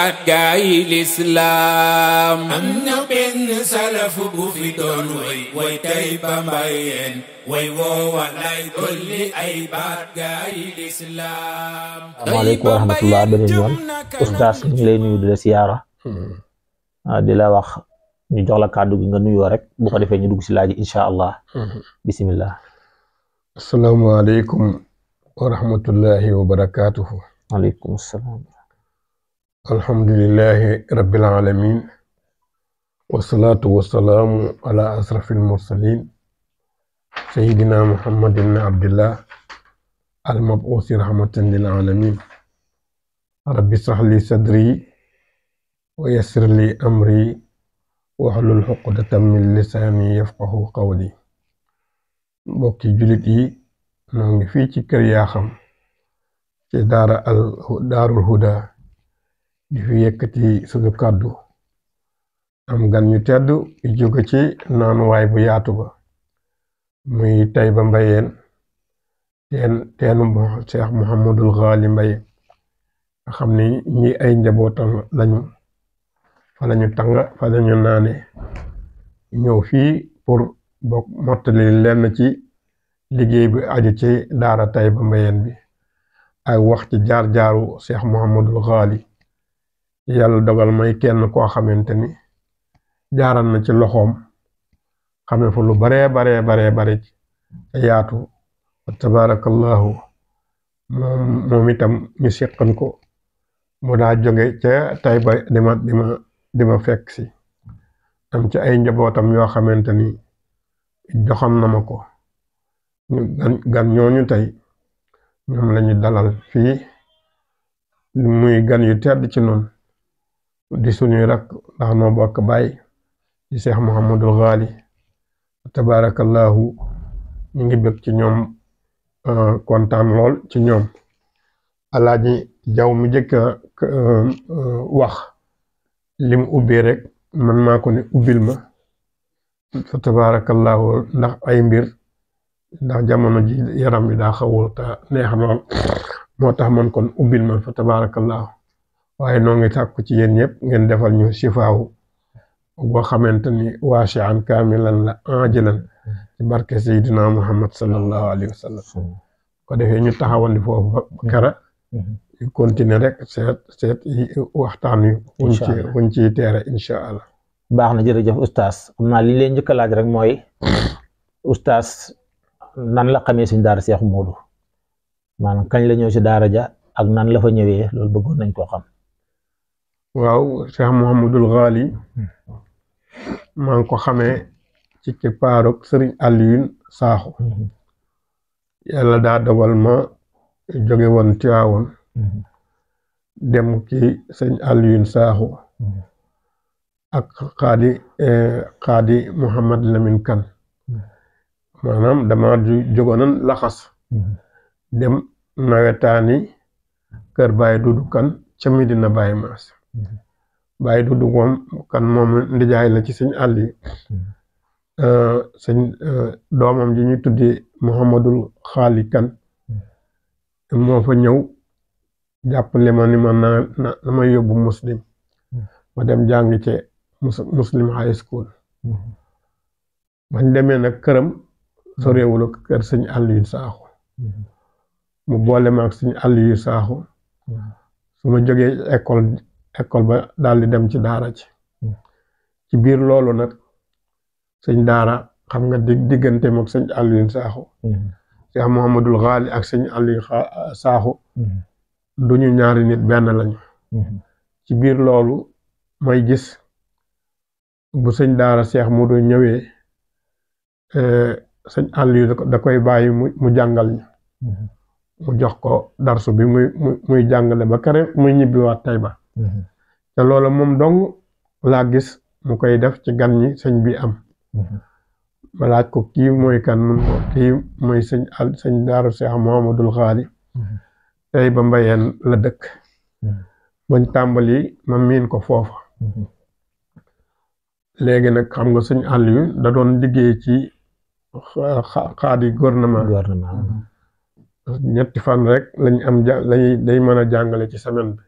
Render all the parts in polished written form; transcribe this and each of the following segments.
gaayi lislaam am na benn salafu bu fi doon way tay ba mbayeen way woowa lay dolli ay baat gaayi lislaam. asalaamaaleykum wa rahmatullah. beneen yoon oustaz ñu ngi lay nuyu di la siyaara di la wax ñu jox la kàddu gi nga nuyoo rek bu ko defee ñu dugg si laaj incha allah. bismillah. asalaamaaleykum wa rahmatullahi wa barakaatuhu. waaleykum salaam. alhamdulillahi rabbil alamin wasalaatu wasalaamu ala asrafil mursalin sayidina muhammadin abdillah almabuusi rahmatan lil alamin rabbi shrah li sadri wa yassir li amri wahlul uqdatan min lisaani yafqahu qawli. mbokki julit yi noo ngi fii ci kër Yakham ci daarul huda di fi yëkkati suñu kàddu am gan ñu tedd yu jóge ci naanuwaay bu yaatu ba muy Taïba Mbayeen teenu Cheikh Mouhamadul Ghali Mbaye nga xam ni ñi ay njabootam lañu fa lañu tanga fa lañu naane ñëw fii pour bokk mottali lenn ci liggéey bi aju ci daara Taïba Mbayeen bi ak wax ci jaar-jaaru Cheikh Mouhamadul Ghali. yàlla dogal may kenn koo xamante ni jaaral na ci loxoom xame fa lu bare yaatu tabarakallahu moom itam ñu seqan ko mu daa jóge ca Taïba di ma fekk si am ci ay njabootam yoo xamante ni joxoon na ma ko gan ñooñu tey ñoom lañu dalal fii muy gan yu tedd ci noonu di suñuy rak ndax noo bokk baay di Cheikh Mouhamadul Ghali tabarakallahu ñu ngi bëgg ci ñoom kontaan lool ci ñoom. alaaji jaw mi jëkk wax lim ubbee rek man maa ko ne ubbil ma fa tabarakallahu ndax ay mbir ndax jamono ji yaram bi daa xawul ta neex lool moo tax man kon ubbil ma fa tabarakallahu waaye noo ngi sàkku ci yéen ñëpp ngeen defal ñu sifaawu boo xamante ni waasi'an kaamilan la ajilan ci barke Seydina Muhammad sallallahu alayhi wa sallam ko defee ñu taxawandi foofu ba kara ñu continuer rek seet waxtaan wi wuñ ciy teere incha allah. baax na jërëjëf oustaz xam naa li leen njëkk a laaj rek mooy oustaz nan la xamee suñu daara Cheikh Modou maanaam kañ la ñëw si daara ja ak nan la fa ñëwee loolu bëggoon nañ koo xam. waaw Cheikh Mouhamadul Ghali maa ngi ko xamee ci kippaarug Sëriñ Alioune Sakho yàlla daa dogal ma jóge woon Tiwaawoon dem ci Sëriñ Alioune Sakho ak xaadi Mouhamad Lamine Kane maanaam dama jógoon laxas dem nawetaani kër Baye Dudu Kane ca Medina Baye Maas Baye Dudu kan moom ndijaay la ci sëñ àll yi sëñ doomam ji ñu tuddee Mouhamadul Ghali Kane moo fa ñëw jàppale ma ni ma na ma yóbbu muslim ma dem jàngi ci muslim high school bañ demee nag këram soreewul ak kër sëñ Aliou Sakho mu boole ma ak sëñ Aliou Sakho su ma jógee école ba daal di dem ci daara ci biir loolu nag sëñ daara xam nga diggante mook sëñ Aliou Sakho Cheikh Mouhamadul Ghali ak sëñ Aliou Sakho duñu ñaari nit benn lañu ci biir loolu may gis bu sëñ daara Cheikh Modou ñëwee sëñ Aliou da koy bàyyi mu jàngal ñu mu jox ko darsu bi muy jàngale ba kare muy ñibbiwaat Taïba te loolu moom dong laa gis mu koy def ci gan ñi sëñ bi am ma laaj ko kii mooy kan mun ko kii mooy sëñ daaru Cheikh Mouhamadul Ghali Taïba Mbayeen la dëkk bañ tàmbali ma miin ko foofa léegi nag xam nga sëñ Aliou da doon liggéey ci xaadi gouvernement ñetti fan rek lañ am day mën a jàngale ci semaine bi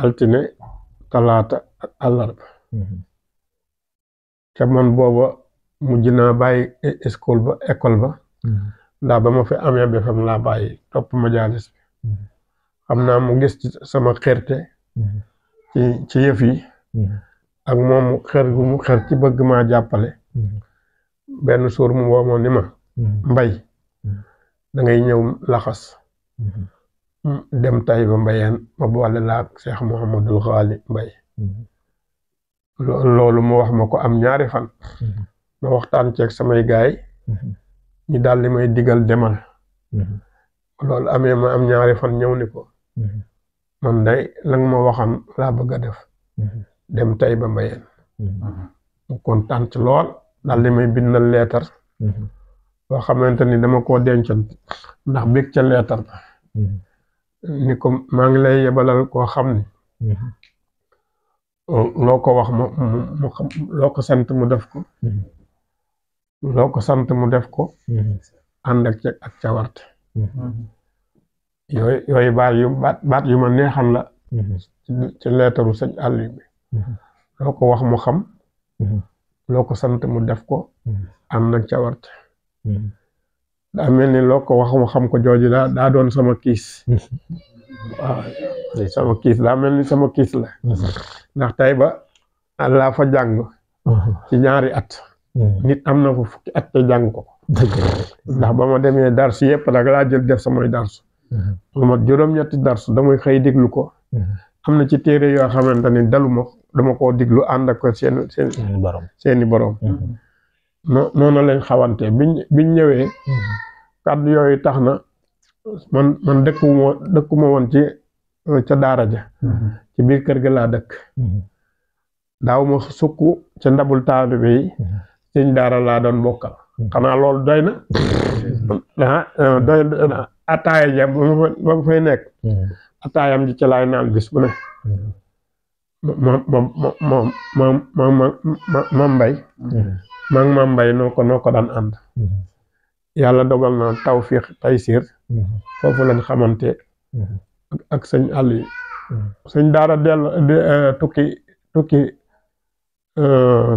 altine talaata ak àllarba te man booba mujj naa bàyyi école ba ndax ba ma fi amee BFEM laa bàyyi topp majaalis bi xam naa mu gis ci sama xerte ci yëf yi ak moom xer gu mu xer ci bëgg maa jàppale benn suur mu woo ma ni ma mbay da ngay ñëw laxas dem Taïba Mbayeen ma boole laa ak Cheikh Mouhamadul Xaali Mbay loolu mu wax ma ko am ñaari fan ma waxtaan ceeg samay gaay ñi daal li may digal demal loolu amee ma am ñaari fan ñëw ni ko man day la nga ma waxan laa bëgg a def dem Taïba Mbayeen mu kontaan ci lool daal li may bindal leetar boo xamante ni dama koo dencoon ndax bég ca leetar ba ni ko maa ngi lay yebalal koo xam ni loo ko wax mu xam loo ko sant mu def ko loo ko sant mu def ko ànd ak cawarte yooyu baat yu ma neexal la ci leetaru sëñ Aliou bi loo ko wax mu xam loo ko sant mu def ko ànd ak cawarte daa mel ni loo ko wax mu xam ko jooju daa doon sama kiis waaw sama kiis daa mel ni sama kiis la ndax Taïba laa fa jàng ci ñaari at nit am na ko fukki at te jàng ko ndax ba ma demee darsu yëpp nag laa jël def samay darsu ma juróom-ñetti darsu damay xëy diglu ko am na ci téere yoo xamante ni daluma dama koo diglu ànd ak seeni borom noonu lañ xawante biñ ñëwee kàddu yooyu tax na man dëkkuma woon ca daara ja ci biir kër ga laa dëkk daaw ma sukk ca ndabul taalibe yi sëñ daara laa doon bokkal xanaa loolu doy na doy ataaya ja ba ma fay nekk ataayam ji ca laay naan bis bu ne ma mbay maam mbay noo ko daan ànd yàlla dogal na tawfiix taysiir foofu lañ xamante ak sëñ Aliou sëñ daara dellu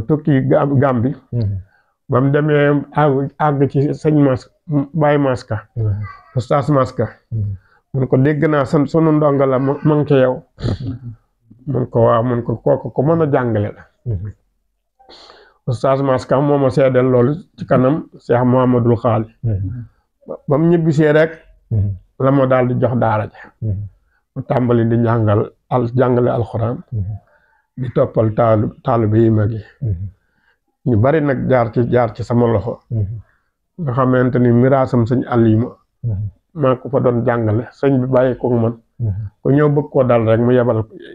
tukki Gàmbi ba mu demee àgg ci sëñ Baye Maska Oustaz Maska mun ko dégg naa sunu ndongo la ma ngi ci yow mun ko waaw mun ko kooku ko mën a jàngale la Oustaz Maska moo ma seedeel loolu ci kanam Cheikh Mouhamadul Xaali ba mu ñibbisee rek la ma daal di jox daara ja mu tàmbali di jàngale alxuraan di toppal taalibe yi mag yi ñu bari nag jaar ci sama loxo nga xamante ni miraasam sëñ Aliou maa ko fa doon jàngale sëñ bi bàyyi ko man ku ñëw bëgg koo dal rek mu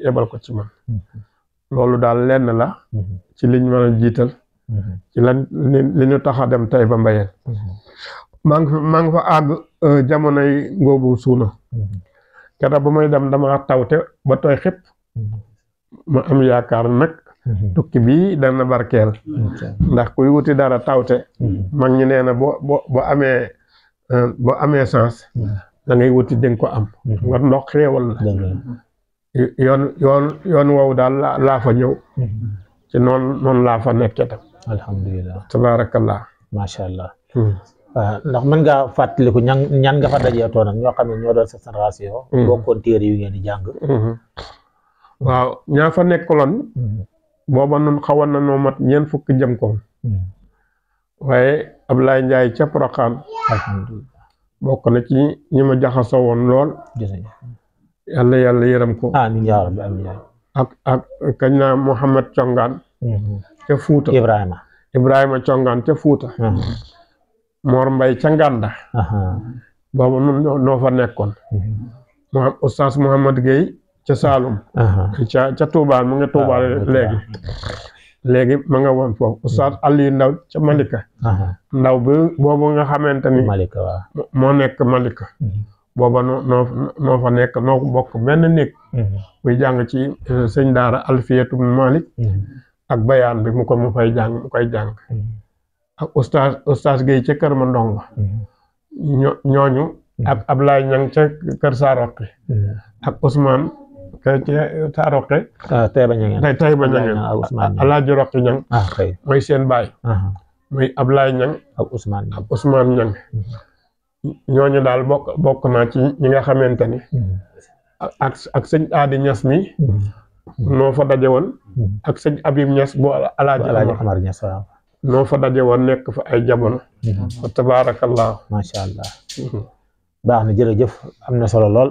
yebal ko ci man loolu daal lenn la ci liñ mën a jiital ci li ñu tax a dem Taïba Mbayeen maa ngi fa àgg jamonoy ngóobu suuna keroog ba may dem dama tawte ba tooy xëpp ma am yaakaar nag tukki bii dana barkeel ndax kuy wuti dara tawte mag ñi nee na boo amee sens da ngay wuti dinga ko am nga ndox xéewal la yoon woowu daal laa fa ñëw ci noonu laa fa nekkee tam alhamdulilah tabaarakallah macha allah ndax mën ngaa fàttaliku ñan nga fa dajee toon ak ñoo xam ne ñoo doon sa génération bokkoon téere yu ngeen di jàng waaw ñaa fa nekkaloon booba nun xawoon na noo mat ñeent fukki jëm koon waaye Ablaye Njaay ca Porokhane alhamdulilah bokk na ci ñi ma jaxasoo woon lool yàlla yërëm ko amiin yaa rabbi amiin ak kañ naa Mouhamed Congaan ca Fuuta Ibrahima Congaan ca Fuuta Mor Mbay ca Nganda booba nun noo fa nekkoon Oustaz Mouhamad Gueye ca Saalum ca Touba mu nga Touba léegi ma nga woon foofu Oustaz Aliou Ndaw ca Malika ndaw bi boobu nga xamante ni moo nekk Malika booba noo fa nekk noo bokk benn néeg muy jàng ci sëñ daara Alfiyatu Malik ak bayaan bi mu koy jàng ak Oustaz Gueye ca Kër Ma Ndongo ñooñu ak Ablaye Ñang ca Kër Saaroqi ak Ousmane kay ci saa roqe tey ba ñangeen tey ba ñangeen Alaaji Roqi Ñang kay mooy seen baay muy Ablaye Ñang ak Ousmane Ñang ñooñu daal bokk naa ci ñi nga xamante ni ak sëñ Aadi Ñas mi noo fa daje woon ak sëñ Abib Ñas bu Alaaji Amar Ñas waaw noo fa daje woon nekk fa ay jamono fa tabaarakallah macha allah baax na jërëjëf am na solo lool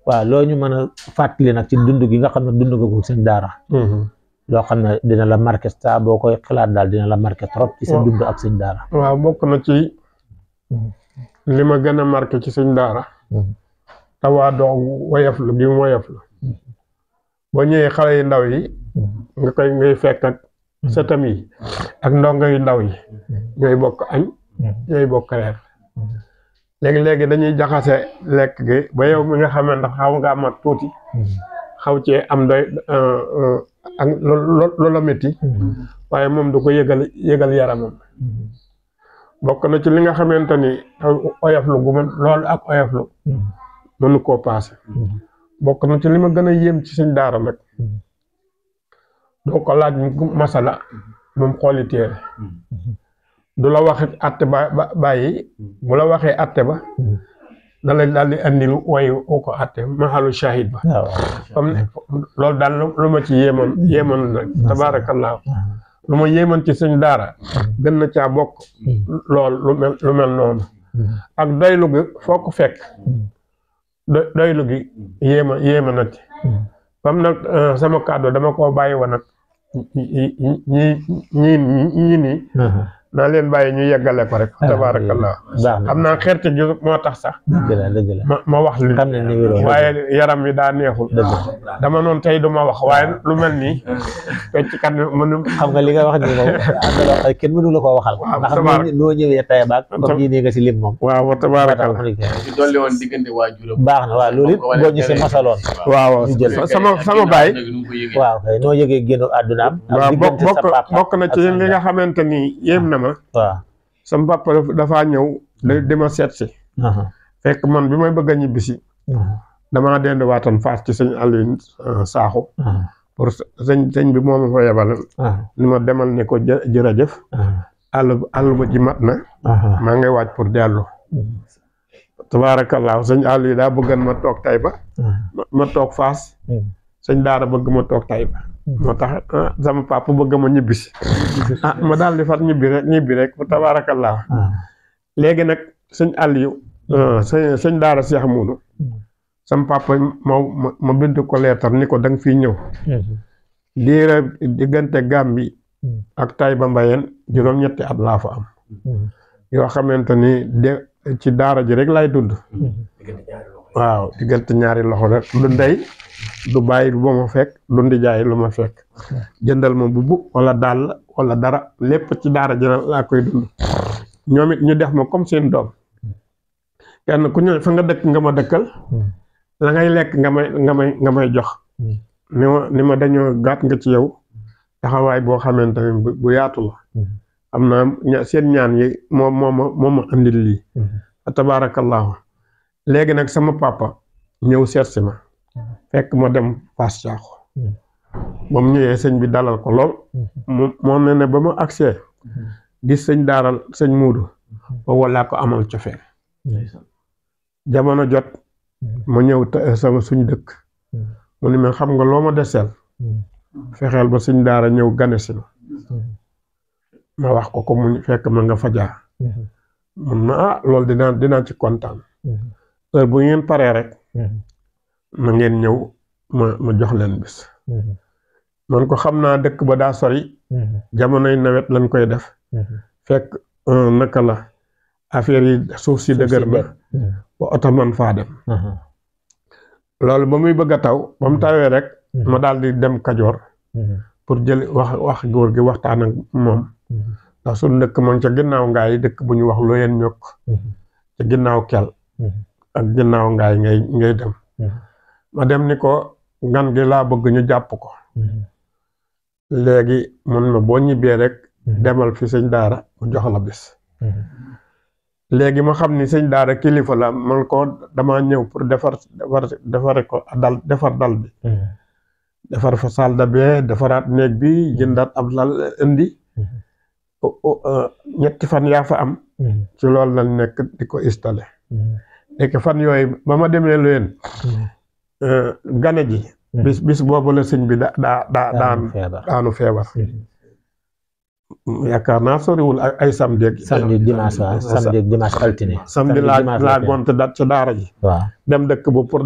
waaw loo ñu mën a fàttali nag ci dund gi nga xam ne dund nga ko sëñ daara loo xam ne dina la marqué saa boo koy xalaat daal dina la marqué trop ci sa dund ak sëñ daara waaw bokk na ci li ma gën a marqué ci sëñ daara tawaa doo woyoflu gi mu woyoflu boo ñëwee xale yu ndaw yi ngay fekk ak sëtam yi ak ndongo yu ndaw yi ñooy bokk añ ñooy bokk reer léegi dañuy jaxase lekk gi ba yow mi nga xam ne ndax xaw nga mat tuuti xaw cee am doy ak loola métti waaye moom du ko yëgal yaramam bokk na ci li nga xamante ni oyoflu gu ma loolu ak oyoflu mënu koo paase bokk na ci li ma gën a yéem ci suñ daara nag doo ko laaj masala moom xooli téere du la waxit atte ba bàyyi bu la waxee atte ba da lay daal di andil wayu ko atte mahalu shahid ba comme loolu daal lu ma ci yéemoon nag tabaarakallaahu lu ma yéemoon ci suñ daara gën na caa bokk lool lu mel noonu ak doylu gi foo ko fekk doylu gi yéema na ci fam nag sama kàddu dama koo bàyyi woon nag ñii nii naa leen bàyyi ñu yeggale ko rek tabaarakallah xam naa xerte gi moo tax sax dëgg la ma wax li waaye yaram wi daa neexul dama noonu tey duma wax waaye lu mel nii fecc kat mënu xam nga li nga wax ni moom àndaloo kenn mënu la ko waxal ndax noo ñëwee tay baag comme ñii nee nga si lim moom waaw tabaarakallah ci dolli woon diggante waajuram baax na waaw loolu it boo ñu si masaloon waaw sama baay waaw kay noo yëgee génn àddunaam waaw bokk na ci li nga xamante ni yéem na ma waaw sama papa dafaa ñëw di ma seet si fekk man bi may bëgg a ñibbisi damaa dend waatoon Fass ci sëñ Aliou Sakho pour sëñ bi moo ma fa yebal ni ma demal ne ko jërëjëf àll ba ji mat na maa ngay waaj pour dellu tabaarakallaahu sëñ Aliou daa bëggan ma toog Taïba ma toog Fass sëñ daara bëgg ma toog Taïba moo tax sama papa bëgg ma ñibbisi ma daal di far ñibbi rek tabaarakallaahu léegi nag sëñ Aliou sëñ daara Cheikh Moudou sama papa ma bind ko leetar ni ko da nga fiy ñëw diira diggante Gàmbi ak Taïba Mbayeen juróom-ñetti at laa fa am yoo xamante ni ci daara ji rek lay dund waaw diggante ñaari loxo rek du ndey du bàyyi lu ma fekk du ndijaay lu ma fekk jëndal ma bubu wala dàll wala dara lépp ci daara ji laa koy dund ñoom it ñu def ma comme seen doom kenn ku ñëw fa nga dëkk nga ma dëkkal la ngay lekk nga may jox ni ma dañoo gàtt nga ci yow taxawaay boo xamante ne bu yaatu la am naa seen ñaan yi moo ma andil lii tabaarakallaahu léegi nag sama papa ñëw seet si ma fekk ma dem Fass Thiakho ba mu ñëwee sëñ bi dalal ko lool moo ne ne ba ma agsee gis sëñ daaral sëñ Muudu ba walaa ko amal cofeel jamono jot ma ñëw sama suñ dëkk mu ni ma xam nga loo ma deseel fexeel ba sëñ daara ñëw gane si ma wax ko mu fekk ma nga fajaa mun na loolu dinaa ci kontaan heure bu ngeen paree rek na ngeen ñëw ma jox leen bis man ko xam naa dëkk ba daa sori jamonoy nawet lañ koy def fekk naka la affaire yi suuf si dëgër na ba oto man faa dem loolu ba muy bëgg a taw ba mu tawee rek ma daal di dem Kajoor pour jël wax góor gi waxtaan ak moom ndax suñu dëkk moom ca ginnaaw ngaay dëkk bu ñu wax looyeen ñokk ca ginnaaw kel ak ginnaaw ngaay ngay dem ma dem ni ko ngan gi laa bëgg ñu jàpp ko léegi mun ma boo ñibbee rek demal fi sëñ daara mu jox la bis léegi ma xam ni sëñ daara kilifa la man ko dama ñëw pour defare ko defar dal bi defar fa salle de bain defaraat néeg bi jëndaat ab lal indi ñetti fan yaa fa am ci loolu lañ nekk di ko installé léegi fan yooyu ba ma demee leen gane ji bis boobu la sëñ bi daanu feebar yaakaar naa soriwul ay samedi dimanche waaw samedi dimanche altine samedi laa gonte dat ca daara ji waaw dem dëkk bu pour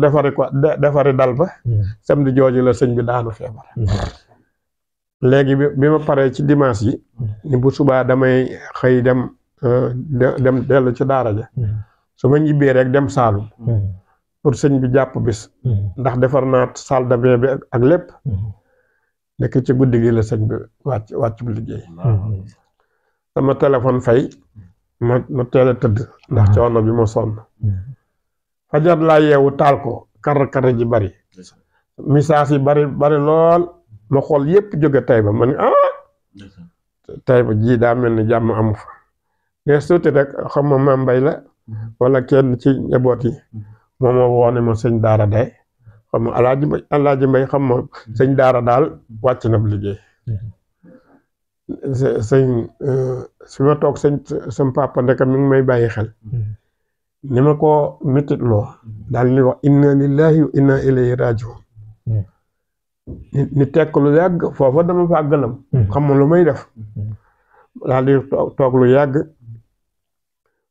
defari dal ba samedi jooju la sëñ bi daanu feebar léegi bi ma paree ci dimanche yi ni bu subaa damay xëy dem dellu ci daara ja su ma ñibbee rek dem Saalum pour sëñ bi jàpp bis ndax defar naa salle de bain bi ak lépp nekk ci guddi gi la sëñ bi wàcc bu liggéey sama téléphone fay ma teel a tëdd ndax coono bi ma sonn fajar laa yeewu taal ko kar ji bari message yi bari lool ma xool yépp jóge Taïba ma ni Taïba ji daa mel ni jàmm amu fa mais suuti rek xam ma Maam Mbay la wala kenn ci njaboot yi moom moo woone ma sëñ daara day xam ma alaaji Mbay xam ma sëñ daara daal wàcc na bu liggéey sëñ fi ma toog sëñ papa ndeka mi ngi may bàyyi xel ni ma ko métitloo daal ni wax inna lillahi wa inna ilayhi rajiun ni tekk lu yàgg foofa dama fa gëlam xam ma lu may def daal di toog lu yàgg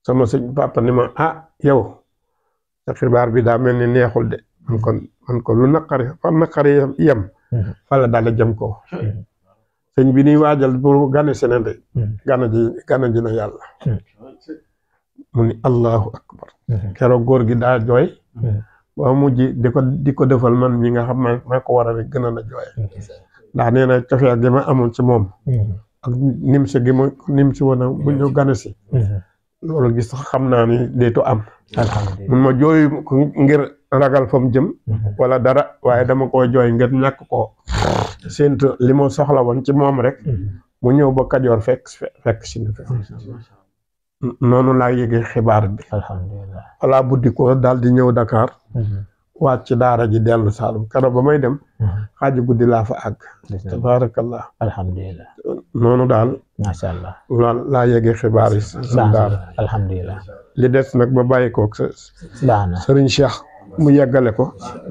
sama sëñ papa ni ma yow sa xibaar bi daa mel ni neexul de man ko lu naqari fa naqari yem fa la daal jëm ko sëñ bi ni waajal pour gane sene de gane ji na yàlla mu ni allahu akbar keroog góor gi daa jooy ba mujj di ko defal man mi nga xam ma ko war a gën a na jooy ndax nee na cofeel gi ma amoon ci moom ak nim si woon bu ñu gane si loolu gis xam naa ni deetu am mun ma jooy ngir ragal fa mu jëm wala dara waaye dama ko jooy ngir ñàkk ko séentu li ma soxla woon ci moom rek mu ñëw ba Kajoor fekk si ni noonu laa yëgee xibaar bi alhamdulilah wala buddi ko daal di ñëw Dakar wàcc ci daara ji dellu Saalum keroog ba may dem xaaju guddi laa fa àgg tabaarakallah alhamdulilah noonu daal macha allah laa yëgee xibaar yi sa daara alhamdulilah li des nag ba bàyyi koog sëriñ Cheikh mu yeggale ko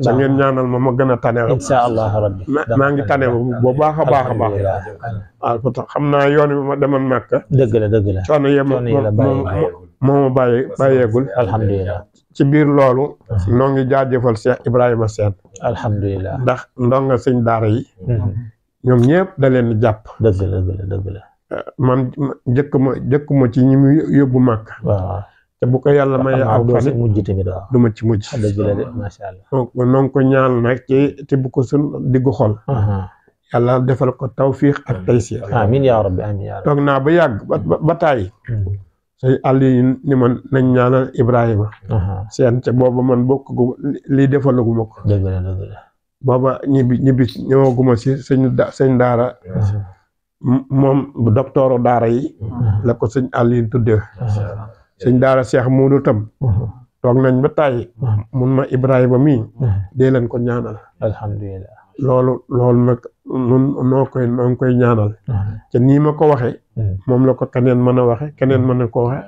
da ngeen ñaanal ma gën a tane insha allah rabbi maa ngi tane bu baax a baax xam naa yoon bi ma demoon Màkka dëgg la coono yem moo ma bàyyeegul alhamdulilah ci biir loolu noo ngi jaajëfal Cheikh Ibrahima Sène alhamdulilah ndax ndonga sëñ daara yi ñoom ñëpp da leen di jàpp dëgg la man jëkk ma ci ñi mu yóbbu Màkka waaw te bu ko yàlla may aw fan mujj tamit waaw du ma ci mujj dëgg la de macha allah donc noo ngi ko ñaan nag te bu ko sun diggu xol yàlla defal ko tawfiix ak taysiir amiin yaa rabbi amiin yaa rabbi toog naa ba yàgg ba tàyyi say àll yi ni man nañ ñaanal Ibrahima seen te booba man bokk gu lii defalaguma ko dëgg la booba ñibbi ñëwaguma si sëñ daara moom docteuru daara yi la ko sëñ àll yi tuddee sëñ daara Cheikh Muudu tam toog nañ ba tàyyi mun ma Ibrahima mii dee leen ko ñaanal alhamdulilah loolu nag nun noo ngi koy ñaanal te nii ma ko waxee moom la ko keneen mën a waxe keneen mën a ko waxe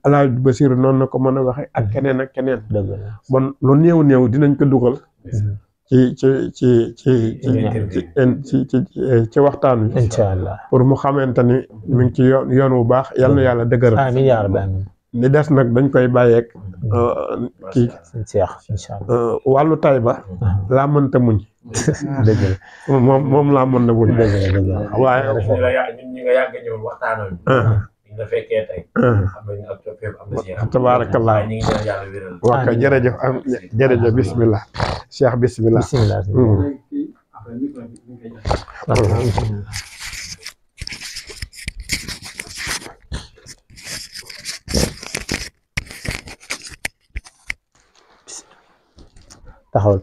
alaaj Basiru noonu na ko mën a waxe ak keneen ak keneen bon lu néew dinañ ko dugal ci waxtaan wi insha allah pour mu xamante ni mi ngi ci yoon wu baax yal na yàlla dëgëral amiin yaa rabbi amiin li des nag dañ koy bàyyeeg kii Cheikh insha allah wàllu Taïba laa mënta muñ dëgg la moom laa mën na muñ dëgg la waaye ñun ñi nga yàgg ñëw waxtaanoon ñu nga fekkee tey xam nañ ak coppeeku am na si tabaarakallah ñu ngi ñaan yàlla wéral waa kay jërëjëf bismillah Cheikh bismillah taxawal